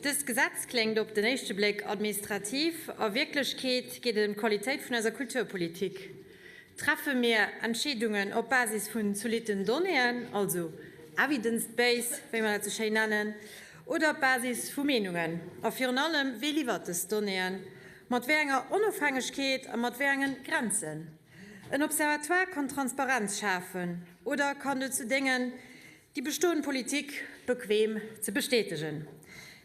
Dëst Gesetz kléngt op den éischte Bléck administrativ. A Wierklechkeet geet et ëm d'Qualitéit vun eiser Kulturpolitik. Treffe mir Entscheedungen op Basis vun zolitten Donnéeën, also evidence-based, wéi mer dat sou schéin nennen, oder op Basis vu Meenungen? A virun allem, Wee liwwert dës Donnéeën? Mat wéi enger Onofhängegkeet a mat wéi engen Grenzen? En Observatoire kann Transparenz schafen oder kann dozou déngen, déi bestoend Politik bequem ze bestätegen.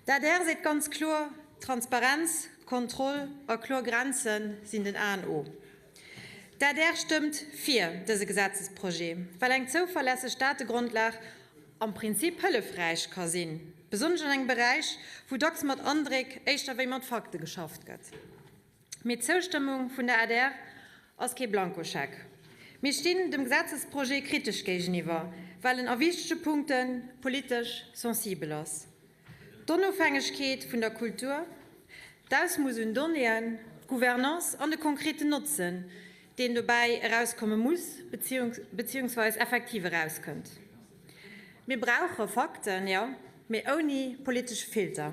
D'adr seet ganz kloer, Transparenz, Kontroll a kloer Grenze sinn den A an O. D'adr stëmmt fir dëse Gesetzesprojet, well eng zouverlässeg Dategrondlag am Prinzip hëllefräich ka sinn, besonnesch an engem Beräich, wou dacks mat Andréck éischter wéi mat Fakte geschafft gëtt. Mee d'Zoustëmmung vun der adr ass kee Blankoscheck. Mir stinn dem Gesetzesprojet kritesch géigeniwwer, well en a wichtege Punkte politesch sensibel ass. D'Onofhängegkeet vun der Kultur, d'Ausmooss un Donnéeën, d'Gouvernance an de konkreten Notzen, deen dobäi erauskomme muss, beziehungsweis effektiv erauskënnt. Mir brauche Fakten, jo, mee ouni politesche Filter.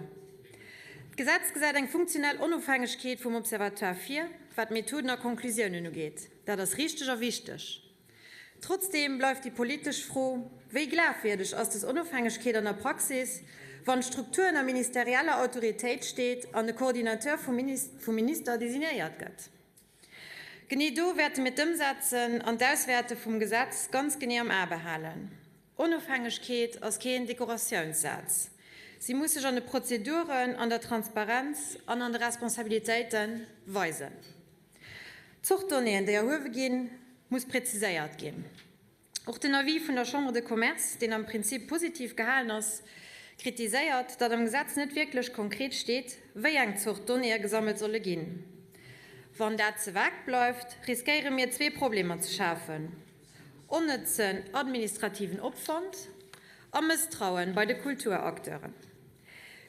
D'Gesetz gesäit eng funktionell Onofhängegkeet vum Observatoire vir, wat Methoden a Conclusiounen ugeet. Dat ass richteg a wichteg. Trotzdeem bleift déi politesch Fro, Wéi glafwierdeg ass des Onofhängegkeet an der Praxis, wann d'Struktur ënner ministerieller Autoritéit steet an de Coordinateur vum Minister designéiert gëtt? Genee do wäerte mir d'Ëmsetzen an d'Auswäerte vum Gesetz ganz genee am A behalen. Onofhängegkeet ass keen Dekoratiounssaz. Si muss sech an de Prozeduren, an der Transparenz an an de Responsabilitéite weisen. D'Zort Donnéeën, déi erhuewe ginn, muss präziséiert ginn. Och den Avis vun der Chambre de Commerce, deen am Prinzip positiv gehalen ass, kritiséiert, datt am Gesetz net wierklech konkret steet, wéi eng Zort Donnéeë gesammelt solle ginn. Wann dat ze vag bleift, riskéiere mir zwee Problemer ze schafen, onnëtzen administrativen Opwand a Mësstrauen bei de Kulturacteuren.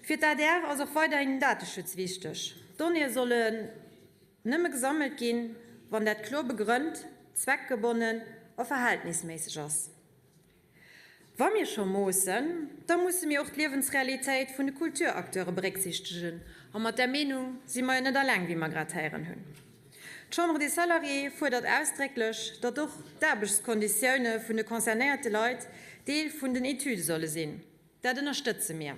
Fir d'ADR ass och weiderhin den Dateschutz wichteg. D'Donnéeë sollen nëmme gesammelt ginn, wann dat kloer begrënnt, zweckgebonnen a verhältnisméisseg ass. Wa mir scho moossen, da musse mir och d'Liewensrealitéit vun de Kulturacteure berécksichtegen. A mat där Meenung si mer jo net alleng, wéi mer grad héieren hunn. D'Chambre des Salariés fuerdert ausdrécklech, datt och d'Aarbechtskonditioune vun de concernéierte Leit Deel vun den Etüde solle sinn. Dat ënnerstëtze mir.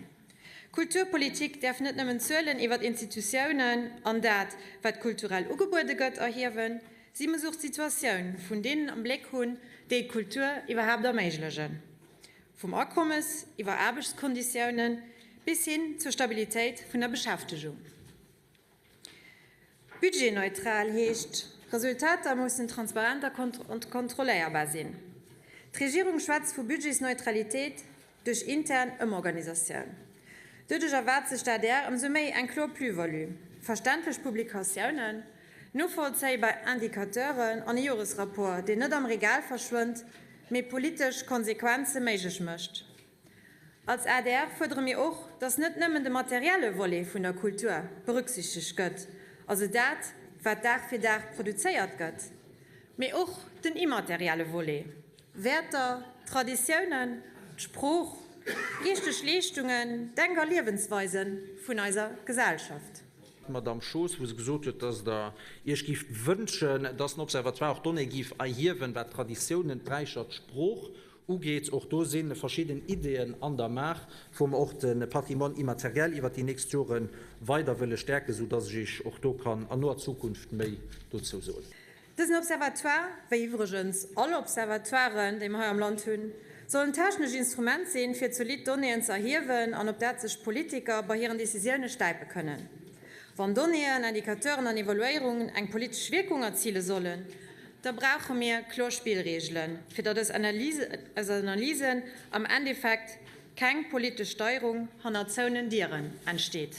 Kulturpolitik däerf net nëmmen Zuelen iwwer Institutiounen an dat, wat kulturell ugebuede gëtt, erhiewen, si muss och d'Situatioun vun deenen am Bléck hunn, déi d'Kultur iwwerhaapt erméiglegen, vum Akommes iwwer Aarbechtskonditiounen bis hin zur Stabilitéit vun der Beschäftegung. Budgetneutral heescht, Resultater mussen transparent a kontrolléierbar sinn. D'Regierung schwätzt vu Budgetsneutralitéit duerch intern Ëmorganisatioun. Doduerch erwaart sech d'ADR ëmsou méi eng kloer Plus-value, verständlech Publikatiounen, novollzéibar Indicateuren an e Joresrapport, deen net am Regal verschwënnt, mee politesch Konsequenze méiglech mécht. Als adr fuerdere mir och, datt net nëmmen de materielle Volet vun der Kultur berücksichtegt gëtt, also dat, wat Dag fir Dag produzéiert gëtt, mee och den immaterielle Volet, Wäerter, Traditiounen, d'Sprooch, geeschteg Leeschtungen, Denk a Liewensweise vun eiser Gesellschaft. D'Madame Schoos, wou se gesot huet, dass Der Iech gift wënschen, dass den Observatoire och Donnéeë giff erhiewen, wat d'Traditiounen, d'Bräicher, d'Sprooch Ugeet. Och do si verschidden Ideeën an der Maach, wou mer och de Patrimoine immatériel iwwert déi nächst Jore weider wëlle stäerken, soudass ech Iech och do kann an noer Zukunft méi dozou soen. Dësen Observatoire, wéi iwwregens all Observatoiren, déi mer hei am Land hunn, soll en technesch Instrument sinn, fir zolidd Donnéeën ze erhiewen an op dat sech d'Politiker bei hiren Decisioune stäipe kënnen. Wann Donnéeën, Indicateuren an Evaluéierungen eng politesch Wierkung erzile sollen, Da brauche mir kloer Spillregelen, fir datt aus Analysen am Endeffekt keng politesch Steierung hanner zouenen Dieren entsteet.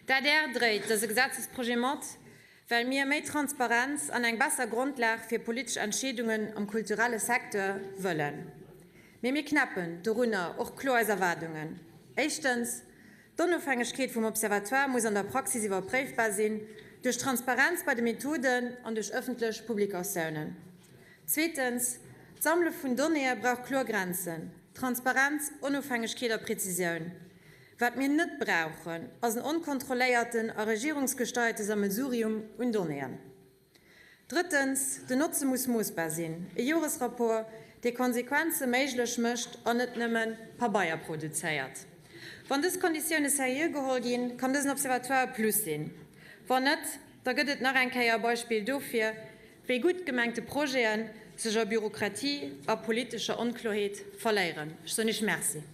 D'adr dréit dëse Gesetzesprojet mat, well mir méi Transparenz an eng besser Grondlag fir politesch Entscheedungen am kulturelle Secteur wëllen. Mee mir knäppen dorunner och kloer eis Erwaardungen. Éischtens, D'Onofhängegkeet vum Observatoire muss an der Praxis iwwerpréifbar sinn, duerch Transparenz bei de Methoden an duerch ëffentlech Publikatiounen. Zweetens, d'Sammele vun Donnéeë brauch kloer Grenzen, Transparenz, Onofhängegkeet a Prezisioun. Wat mir net brauchen, ass en onkontrolléierten a regierungsgesteierte Sammelsurium un Donnéeën. Drëttens, den Notze muss moossbar sinn. E Joresrapport, dee Konsequenze méiglech mécht an net nëmme Pabeier produzéiert. Wann dës Konditioune seriö geholl ginn, kann dësen Observatoire e Plus sinn. Wann net, da gëtt et nach eng Kéier e Beispill dofir, wéi gutt gemengte Projete sech a Bürokratie a politescher Onkloheet verléieren. Ech soen Iech Merci.